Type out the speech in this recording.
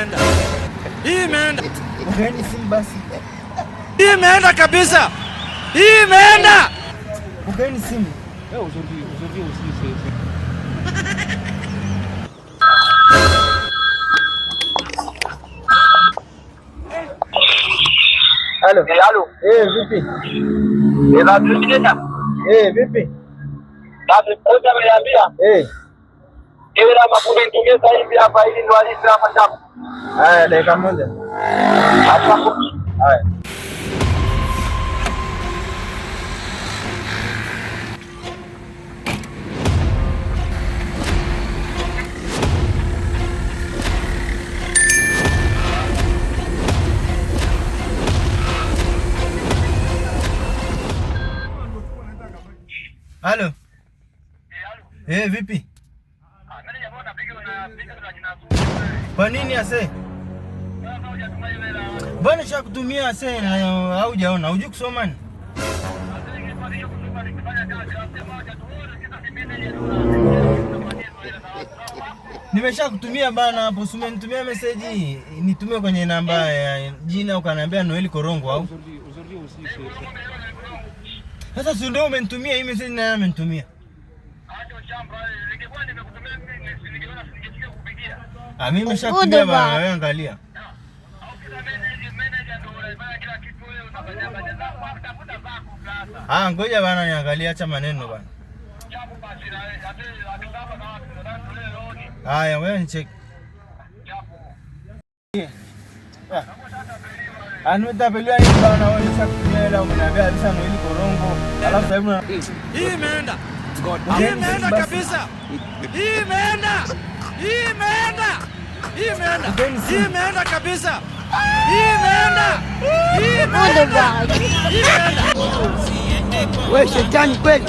imeenda. Hii imeenda. Pokeeni simu basi. Hii imeenda kabisa. Hii imeenda. Pokeeni simu. Aujourd'hui, aujourd'hui aussi, c'est. Halo. Halo. Eh, vipi? Eh, basi Eh, vipi? Basi kocha ameniambia Eh. ile la mafundi nitumie sasa hivi hapa ili ndo alisi hapa shamba. Haya, dakika moja. Hapa. Haya. Halo. Eh, vipi? Kwa nini ase? Bwana shakutumia ase na haujaona. Hujui kusoma ni? Nimeshakutumia bana hapo, si umenitumia message, nitumie kwenye namba ya jina ukaniambia Noeli Korongo au? Aujourd'hui, aujourd'hui aussi, c'est. Sasa si ndio umenitumia hii message na amenitumia? Ah, mimi nimeshakutumia bana, wewe angalia. Ah, ngoja bana niangalie, acha maneno bana. Haya, wewe nicheck. Ah, nimetapeliwa nini bana, wewe nishakutumia hela umeniambia kabisa Noeli Korongo. Alafu sasa hivi Hii imeenda. Hii imeenda kabisa. Hii imeenda. Hii imeenda. Hii imeenda. Hii imeenda kabisa. Hii imeenda. Hii imeenda. Hii imeenda. We shetani kweli.